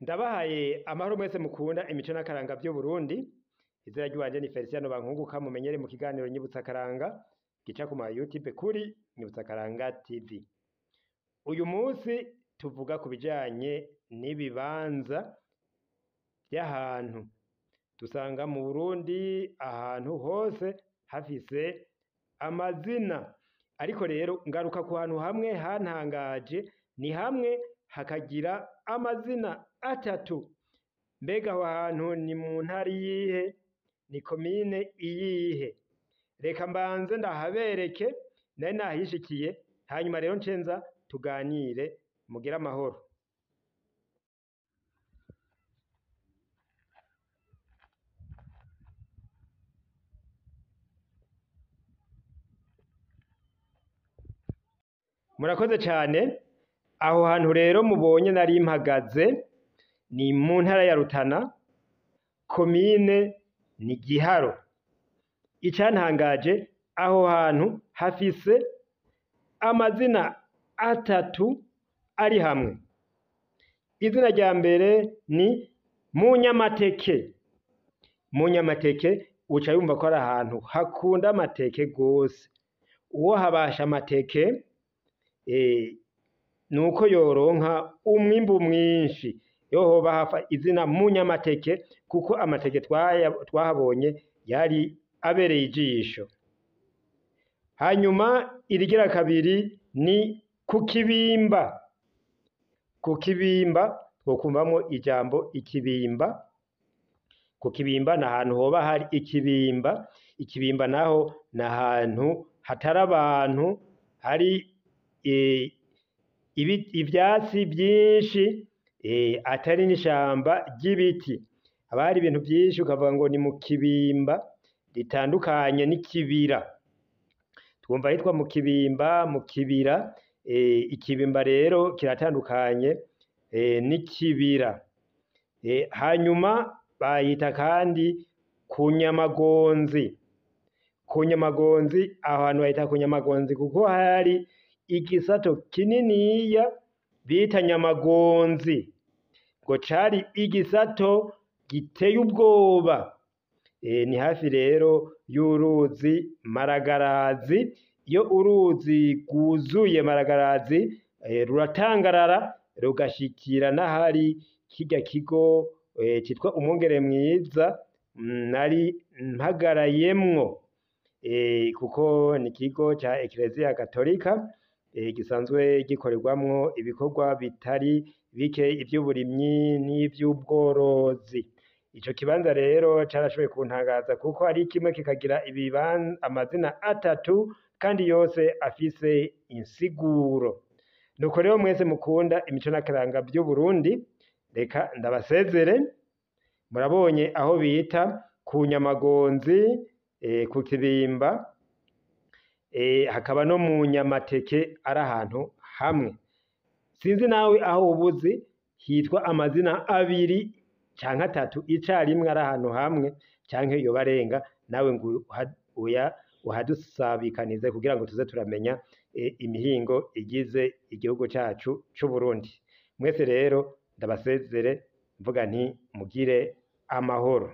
Ndabahaye amahoro mwese mukunda imico n'akaranga vy'Uburundi. Izina ry'iwanje ni Feliciano Bankunguka, mumenyere mu kiganiro Nyibutsa Akaranga gica ku ma YouTube kuri Nyibutsa Akaranga TV. Uyu munsi tuvuga ku bijanye n'ibibanza vy'ahantu. Dusanga mu Burundi ahantu hose hafise amazina, ariko rero ngaruka ku hantu hamwe hantangaje, ni hamwe hakagira amazina atatu. Mbega aho hantu ni mu ntara iyihe? Ni komine iyihe? Reka mbanze ndahabereke, nari nahishikiye, hanyuma rero nce nza tuganire, mugire amahoro. Murakoze cane. Aho hantu rero mubonye nari mpagaze ni mu ntara ya Rutana, komine ni Giharo. Icantangaje, aho hantu hafise amazina atatu ari hamwe. Izina rya mbere ni Munyamateke. Munyamateke uca yumva ko ari ahantu hakunda amateke gose. Uwo habasha amateke nuko yoronka umwimbu mwinshi. Yohoba hafa izina Munyamateke kuko amateke twahabonye yari abereye ijisho. Hanyuma irigira kabiri ni ku Kibimba. Ku Kibimba twokumvamwo ijambo ikibimba. Ku Kibimba ni ahantu hoba hari ikibimba. Ikibimba naho ni ahantu hatari abantu, hari ivyatsi vyinshi, atari n'ishamba ry'ibiti. Haba hari ibintu vyinshi ukavuga ngo ni mu kibimba, ritandukanye n'ikibira. Twumva hitwa mu kibimba, mu kibira. Ikibimba rero kiratandukanye n'ikibira. Hanyuma bayita kandi ku Nyamagonzi. Ku Nyamagonzi, aho hantu bahita ku Nyamagonzi kuko hari igisato kininiya bita Nyamagonzi, ngo cari igisato giteye ubwoba. Ni hafi rero y'uruzi Maragarazi. Iyo uruzi rwuzuye Maragarazi, ruratangarara rugashikira n'ahari kirya kigo citwa Umwungere Mwiza nari mpagarayemwo, kuko ni ikigo ca Ekereziya Gatolika gisanzwe gikorerwamwo ibikorwa bitari bike, ivy'uburimyi n'ivy'ubworozi. Ico kibanza rero carashoboye kuntangaza kuko ari kimwe kikagira amazina atatu kandi yose afise insiguro. Nuko rero mwese mukunda imico n'akaranga vy'Uburundi, reka ndabasezere. Murabonye aho bita ku Nyamagonzi, ku Kibimba, hakaba no mu Nyamateke, ari ahantu hamwe. Sinzi nawe aho ubuzi hitwa amazina abiri canke atatu icarimwe ari ahantu hamwe, canke yoba arenga, nawe ngo oya uhadusabikanize kugira ngo tuze turamenya imihingo igize igihugu cacu c'Uburundi. Mwese rero ndabasezere mvuga nti mugire amahoro.